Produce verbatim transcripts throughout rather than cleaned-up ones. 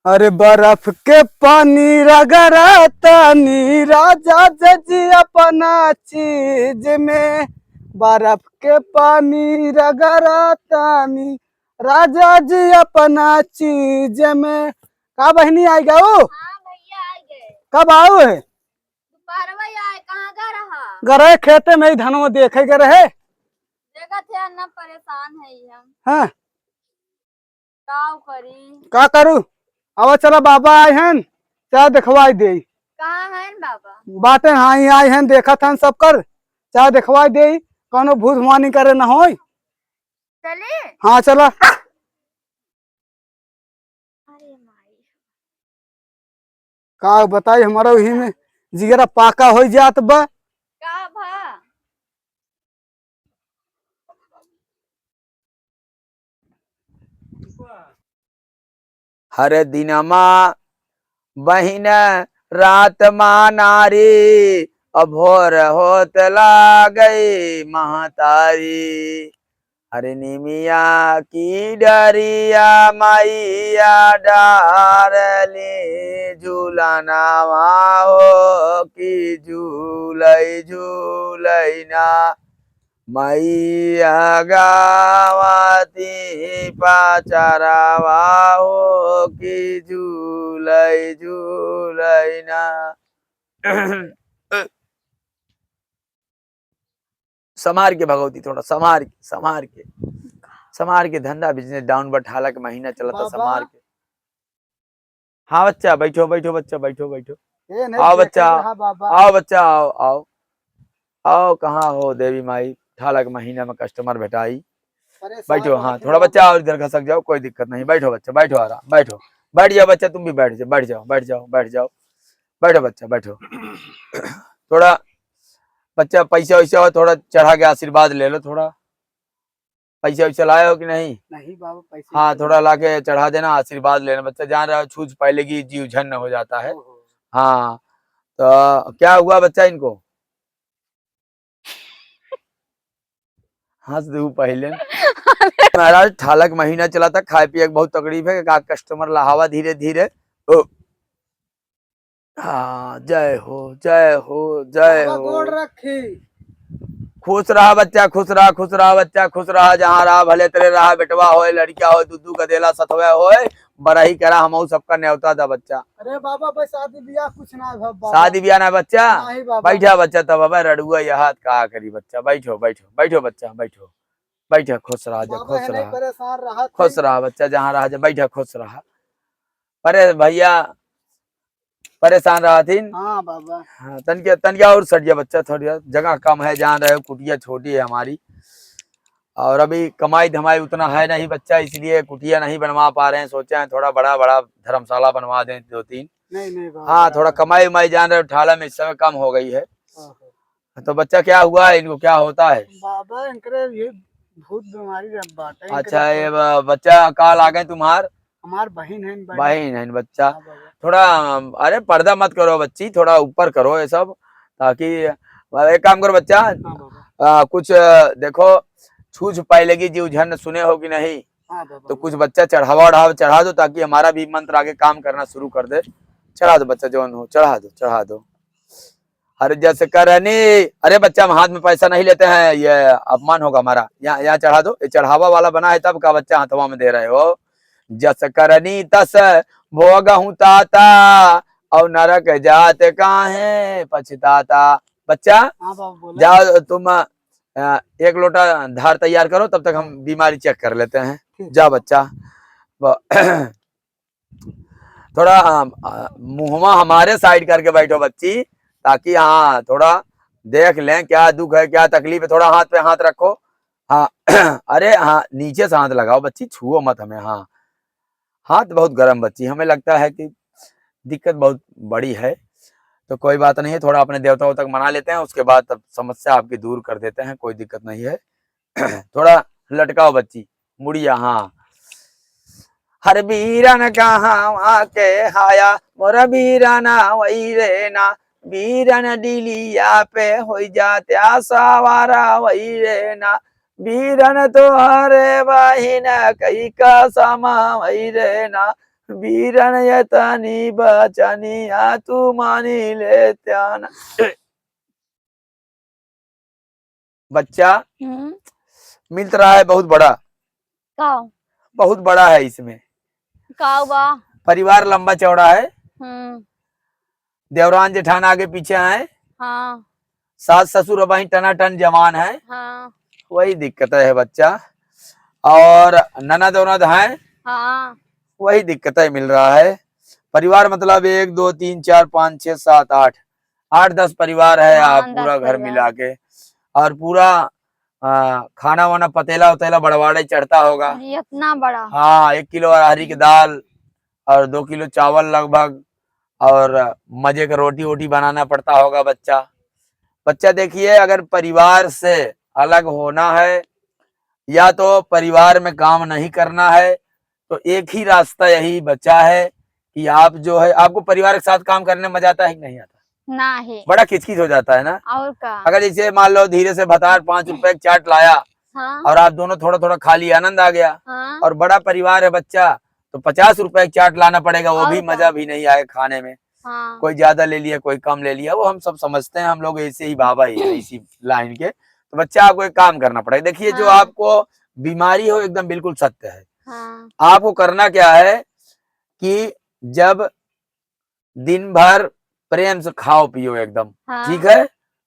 अरे बर्फ के पानी रगड़तानी राजा जी अपना चीज में, बर्फ के पानी रगड़तानी राजा जी अपना चीज में। का बहिनी आई गऊ? हाँ भैया, आ गए। कब आऊ है? दोपहरवा आए, कहाँ गए रहा? गए रहे खेते में ही, धनवा देखे गए रहे। देखत है ना, परेशान है हम। हाँ। का करी? का करू? आवा चला, बाबा आए हैं, चाय देखवाई दे। कहाँ हैं बाबा? बाटे हाँ, ही आए हैं, देखत हैं सब कर, चाय देखवाई दे, कौनो भूत हुआनी करे न होई। चली? हाँ चला। अरे माई। का बताई, हमारा वही में जिगरा पाका हो जात बा। का भा? हर दिनमा बहिन रात मा नारी, अब भोर होत लागई महतारी। अरे निमिया की डरिया मैया डारली झूलनवा हो कि झूलई झूलई ना। मैया गावती पाचरवा हो कि झूलई झूलई ना। संभार के भगवती, थोड़ा संभार के, संभार के, संभार के। धंधा business down बा, ठाला के महीना चलता, बाबा। संभार के। हाँ बच्चा, बैठो, बैठो बच्चा, बैठो, बैठो। ए, नहीं आओ देखे बच्चा, रहा बाबा। आओ बच्चा, आओ, आओ। आओ, कहाँ हो देवी माई? ठाला के महीना में customer भेटाई। परेशान बैठो, हाँ, रहते थोड़ा बाबा। बच्चा और इधर खसक जाओ, कोई दिक्कत नहीं। बैठो बच्चा, बैठो आराम, बैठो। बैठ जाओ बच्चा, तुम भी बैठ जाओ, बैठ जाओ, बैठ जाओ, बैठ जाओ। बैठो बच्चा, बैठो। थोड़ा बच्चा, पैसा वैसा हो, थोड़ा चढ़ा के आशीर्वाद ले लो, थोड़ा पैसा वैसा लाए हो कि नहीं? नहीं बाबा, पैसे हाँ, वैसे थोड़ा नहीं। ला के चढ़ा देना, आशीर्वाद लेना। बच्चा जान रहा है, छूछ पाए लेगी, जीव झन्न हो जाता है। ओहो। हाँ, तो क्या हुआ बच्चा इनको? हंस दू पहले। महाराज, ठाला के महीना चला था, खाए पिए के बहुत तकलीफ है, का customer लहावा धीरे धीरे। ओ। हाँ, जय हो, जय हो, जय बाबा हो। गोड़ रखी। खुश रहा बच्चा, खुश रहा, खुश रहा बच्चा, खुश रहा, जहाँ रहा भले तेरे रहा, बेटवा होए, लड़किया होए, दू दू गदेला सतवे होए, बरही करा, हमहू सबका न्योता दा बच्चा। अरे बाबा, बस शादी ब्याह कुछ ना है बाबा। शादी ब्याह ना बच्चा? नहीं बाबा। बैठा बच्चा, तब अब रड़ुआ यह हाथ का करी बच्चा, बैठो, बैठो, बैठो बच्चा, बैठो, बैठा, खुश रहा जा, बाबा खुश है नहीं रहा। परेशान रहा खुश थे। रहा बच्चा, जहाँ रहा जा, बैठा, खुश रहा। अरे भैया, परेशान रहथिन। हाँ बाबा। हाँ, तनके, तनके और सट जा बच्चा, थोड़ी जगह कम है, जान रहे हो, कुटिया छोटी है हमारी। और अभी कमाई धमाई उतना है नहीं बच्चा, इसलिए कुटिया नहीं बनवा पा रहे हैं। सोचे हैं थोड़ा बड़ा, बड़ा धर्मशाला बनवा दें दो तीन। नहीं, नहीं बाबा, हाँ, बड़ा थोड़ा बड़ा। कमाई उमाई जान रहे हो, ठाला में इस समय कम हो गई है। हाँ, हाँ। तो बच्चा क्या हुआ है, इनको क्या होता है? बाबा, इनकरे ये भूत बीमारी रह-, बाटे, इनकरे अच्छा, ये ब-, बच्चा का लागे तुम्हार? हमार बहिन है, बड़ी। बहिन है बच्चा। हाँ, बाबा। थोड़ा, अरे, पर्दा मत करो बच्ची, थोड़ा ऊपर करो ये सब, ताकि, एक काम करो बच्चा, हाँ, बाबा। आ, कुछ, आ, देखो, छूछ पाए लगी जीव झन्न सुने हो कि नहीं? हाँ, बाबा। तो कुछ बच्चा चढ़ावा उढ़ावा चढ़ा दो, ताकि हमारा भी मंत्र आगे काम करना शुरू कर दे। चढ़ा दो बच्चा, जौन हो, चढ़ा दो, चढ़ा दो। अरे जस करनी, अरे बच्चा, हम हाथ में पैसा नहीं लेते हैं, ये अपमान होगा हमारा। यहाँ, यहाँ चढ़ा दो, ये चढ़ावा वाला बना है तब का बच्चा हाथवा में दे रहे हो। जस करनी तस भोगहु ताता, और नरक जात काहे पछताता। बच्चा, हाँ बाबा, बोलो। जाओ तुम, अ, एक लोटा धार तैयार करो, तब तक हम बीमारी check कर लेते हैं। ठीक। जाओ बच्चा, ब-, थोड़ा, अ, अ, मुहवा हमारे side करके बैठो बच्ची, ताकि, हाँ, थोड़ा देख लें क्या दुख है, क्या तकलीफ है। थोड़ा हाथ पे हाथ रखो। हाँ, अरे हाँ, नीचे से हाथ लगाओ बच्ची, छुओ मत हमें। हाँ, हाथ बहुत गर्म बच्ची, हमें लगता है कि दिक्कत बहुत बड़ी है, तो कोई बात नहीं है, थोड़ा अपने देवता वेवता को मना लेते हैं, उसके बाद तब समस्या आपकी दूर कर देते हैं, कोई दिक्कत नहीं है। थोड़ा लटकाओ बच्ची, मुड़िया, हाँ। हर बीरन कहाँ के हाया, मोर बीरन वही रे ना, बीरन डीलिया पे होई जात्या सवारा वही रे ना, बीरन तोहरे बहिन कई कसम वही रे ना, बीरन ये तनी बचनिया तू मानी ले त्याना। बच्चा, हम्म। मिलत रहा है बहुत बड़ा। का? बहुत बड़ा है इसमें। का बा? परिवार लंबा चौड़ा है। हम्म। देवरान जेठान आगे पीछे हैं। हाँ। सास ससुर अबहीं टनाटन जवान है। हाँ। वही दिक्कत है बच्चा। और ननद उनद हैं। हाँ। वही दिक्कत है, मिल रहा है। परिवार मतलब एक, दो, तीन, चार, पाँच, छः, सात, आठ, आठ दस परिवार है, हाँ, आप पूरा घर मिला के। और पूरा, आ, खाना वाना, पतेला उतेला बड़वाड़े चढ़ता होगा। अरे, इतना बड़ा। हाँ, एक किलो अरहरी के दाल और दो किलो चावल लगभग, और मजे का रोटी वोटी बनाना पड़ता होगा बच्चा। बच्चा, देखिए, अगर परिवार से अलग होना है या तो परिवार में काम नहीं करना है, तो एक ही रास्ता यही बचा है कि आप जो है, आपको परिवार के साथ काम करने में मजा आता है कि नहीं आता? नहीं। बड़ा किचकिच हो जाता है ना। और का? अगर जैसे मान लो धीरे से भतार पाँच रुपए की चाट लाया, हाँ। और आप दोनों थोड़ा थोड़ा खा लिया, आनंद आ गया। हाँ। और बड़ा परिवार है बच्चा, तो पचास रुपए की चाट लाना पड़ेगा, वो और भी का? मजा भी नहीं आएगा खाने में। हाँ। कोई ज्यादा ले लिया, कोई कम ले लिया, वो हम सब समझते हैं, हम लोग ऐसे ही बाबा ही हैं इसी लाइन के। तो बच्चा, आपको एक काम करना पड़ेगा। देखिए, जो हाँ। आपको बीमारी हो, एकदम बिल्कुल सत्य है। हाँ। आपको करना क्या है कि जब दिन भर प्रेम से खाओ पियो एकदम, हाँ। ठीक है,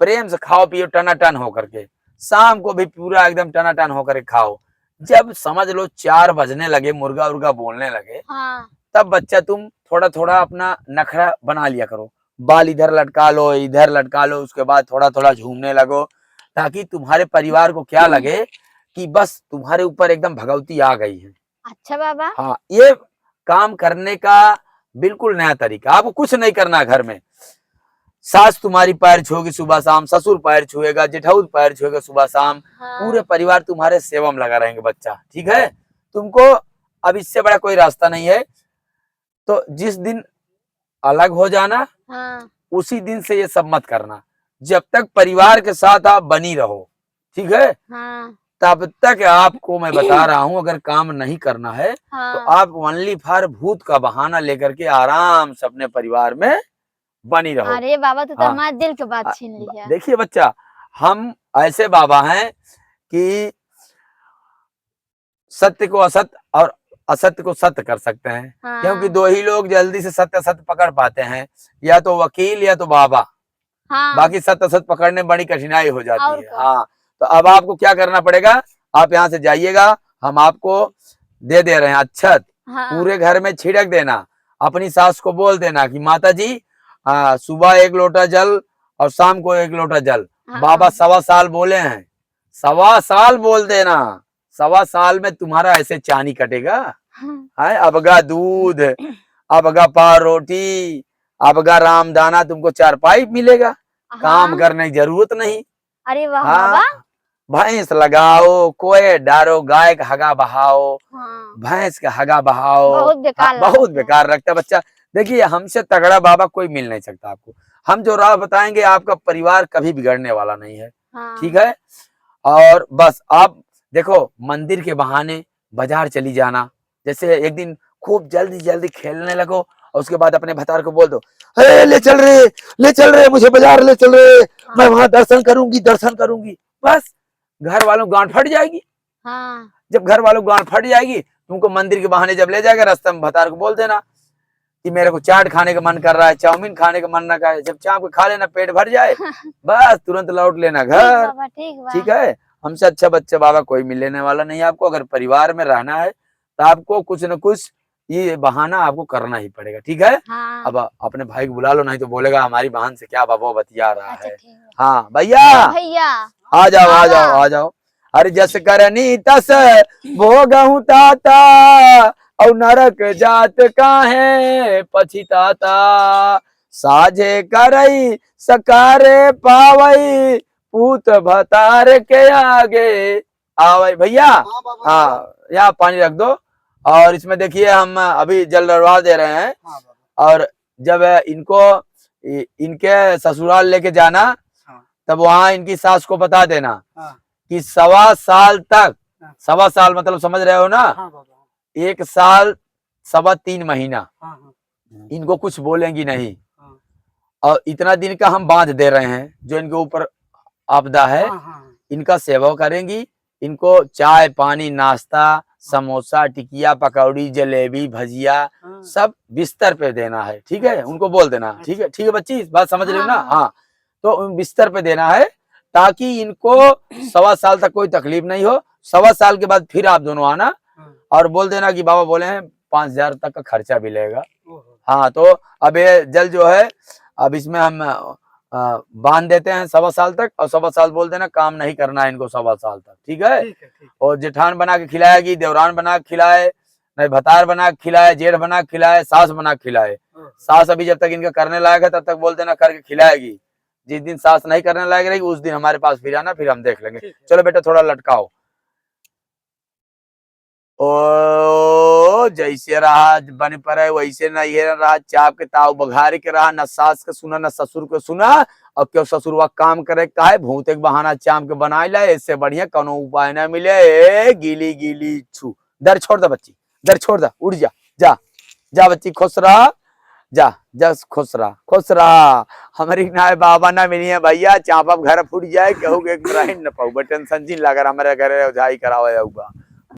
प्रेम से खाओ पियो टनाटन होकर के, शाम को भी पूरा एकदम टनाटन होकर के खाओ। जब समझ लो चार बजने लगे, मुर्गा उर्गा बोलने लगे, हाँ। तब बच्चा तुम थोड़ा थोड़ा अपना नखरा बना लिया करो, बाल इधर लटका लो, इधर लटका लो, उसके बाद थोड़ा थोड़ा झूमने लगो, ताकि तुम्हारे परिवार को क्या लगे कि बस तुम्हारे ऊपर एकदम भगवती आ गई है। अच्छा बाबा। हाँ, ये काम करने का बिल्कुल नया तरीका। आपको कुछ नहीं करना है घर में। सास तुम्हारी पैर छुएगी सुबह शाम, ससुर पैर छुएगा, जेठाऊ पैर छुएगा सुबह शाम, हाँ। पूरे परिवार तुम्हारे सेवा में लगा रहेंगे बच्चा, ठीक है? तुमको अब इससे बड़ा कोई रास्ता नहीं है। तो जिस दिन अलग हो जाना, हाँ। उसी दिन से ये सब मत करना। जब तक परिवार के साथ आप बनी रहो, ठीक है? हाँ। तब तक आपको मैं बता रहा हूँ, अगर काम नहीं करना है, हाँ। तो आप only for भूत का बहाना लेकर के आराम से अपने परिवार में बनी रहो। अरे बाबा, तू तो हाँ। हमारे दिल के बात आ, छीन ली है। देखिए बच्चा, हम ऐसे बाबा हैं कि सत्य को असत और असत्य को सत्य कर सकते हैं, हाँ। क्योंकि दो ही लोग जल्दी से सत्य असत्य पकड़ पाते हैं, या तो वकील या तो बाबा। हाँ। बाकी सत्य असत पकड़ने में बड़ी कठिनाई हो जाती और है। क्या? हाँ, तो अब आपको क्या करना पड़ेगा, आप यहाँ से जाइएगा, हम आपको दे दे रहे हैं अक्षत, हाँ। पूरे घर में छिड़क देना, अपनी सास को बोल देना कि माता जी, आ, सुबह एक लोटा जल और शाम को एक लोटा जल। हाँ। बाबा सवा साल बोले हैं, सवा साल बोल देना, सवा साल में तुम्हारा ऐसे चानी कटेगा? हाँ। है, अबगा दूध, अबगा पाव रोटी, अबगा रामदाना, तुमको चारपाई मिलेगा, हाँ। काम करने की जरूरत नहीं। अरे वाह, हाँ, बाबा। भैंस लगाओ, कोय डारो, गाय का हगा बहाओ, हाँ। भैंस का हगा बहाओ। बहुत बेकार हाँ, बहुत लगता है। बेकार लगता है बच्चा। देखिए, हमसे तगड़ा बाबा कोई मिल नहीं सकता आपको। हम जो राह बताएंगे, आपका परिवार कभी बिगड़ने वाला नहीं है। हाँ। ठीक है, और बस आप देखो, मंदिर के बहाने बाजार चली जाना, जैसे एक दिन खूब जल्दी जल्दी खेलने लगो और उसके बाद अपने भतार को बोल दो, "अरे ले चल रे, ले चल रे, मुझे बाजार ले चल रे, हाँ। मैं वहां दर्शन करूंगी, दर्शन करूंगी।" बस घर वालों की गांड फट जाएगी। हाँ। जब घर वालों की गांड फट जाएगी, तुमको मंदिर के बहाने जब ले जाएगा, रास्ते में भतार को बोल देना कि मेरे को चाट खाने का मन कर रहा है, चाउमीन खाने का मन ना करे, जब चाप के खा लेना, पेट भर जाए, बस तुरंत लौट लेना ठीक घर। बाबा, ठीक बा। ठीक है, हमसे अच्छा बच्चा बाबा कोई मिलने वाला नहीं है आपको। अगर परिवार में रहना है तो आपको कुछ न कुछ ये बहाना आपको करना ही पड़ेगा, ठीक है? हाँ। अब अपने भाई को बुला लो, नहीं तो बोलेगा हमारी बहन से क्या बाबा बतिया रहा अच्छा, है। ठीक बा। हाँ भैया, भैया। आ जाओ, आ बाबा। जाओ, आ जाओ। अरे जस करनी तस भोगहु ताता, और नरक जात काहे पछिताता। साझे करई सकारे पावई, पूत भतार के आगे आवई। भैया, हाँ बाबा। हाँ, यहाँ पानी रख दो। और इसमें देखिए, हम अभी जल डलवा दे रहे हैं। हाँ बाबा। और जब इनको, इ-, इनके ससुराल लेके जाना, हाँ। तब वहाँ इनकी सास को बता देना हाँ। कि सवा साल तक, हाँ। सवा साल मतलब समझ रहे हो ना? हाँ बाबा। एक साल सवा तीन महीना हाँ, हाँ। इनको कुछ बोलेंगी नहीं। हाँ। और इतना दिन का हम बांध दे रहे हैं, जो इनके ऊपर आपदा है, हाँ, हाँ, हाँ। इनका सेवा करेंगी, इनको चाय, पानी, नाश्ता, समोसा, टिकिया, पकौड़ी, जलेबी, भजिया, हाँ। सब बिस्तर पे देना है, ठीक है? अच्छा। उनको बोल देना, ठीक है? अच्छा। ठीक है बच्ची, बात समझ रही हो ना? हाँ, हाँ। हाँ, तो उन बिस्तर पे देना है, ताकि इनको सवा साल तक कोई तकलीफ नहीं हो। सवा साल के बाद फिर आप दोनों आना हाँ। और बोल देना कि बाबा बोले हैं पाँच हजार तक का खर्चा भी लेगा। ओहो। हाँ, तो अब ये जल जो है, अब इसमें हम, अ, बांध देते हैं सवा साल तक, और सवा साल बोल देना काम नहीं करना है इनको सवा साल तक, ठीक है? ठीक है, ठीक है। और जेठान बना के खिलाएगी, देवरान बना के खिलाए, नहीं भतार बना के खिलाए, जेठ बना के खिलाए, सास बना के खिलाए। हाँ। सास अभी जब तक इनका करने लायक है, तब तक बोल देना करके खिलाएगी। जिस दिन सास नहीं करने लायक रहेगी, उस दिन हमारे पास फिर आना, फिर हम देख लेंगे। ठीक है। चलो बेटा, थोड़ा लटकाओ। ओ, जैसे रहा बन पड़े, वैसे नहीं है रहा। चाप के ताव बघार के रहा, न सास के सुना, न ससुर के सुना। और क्यों ससुरवा काम करे, काहे भूत एक बहाना चाम के बनाए ला, इससे बढ़िया कोनो उपाय ना मिले। ए, गीली गीली छू, दर छोड़ दे बच्ची, दर छोड़ दे, उठ जा, जा, जा बच्ची, खुश रहा, जा, जा, खुश रहा, खुश रहा। हमारी नाय बाबा ना मिली है भैया, चापब घर फूट जाए, केहू के एक ग्राइन न पाऊ, बटन संजीन लागर हमारे घरे ओझाई करावे आऊ बा।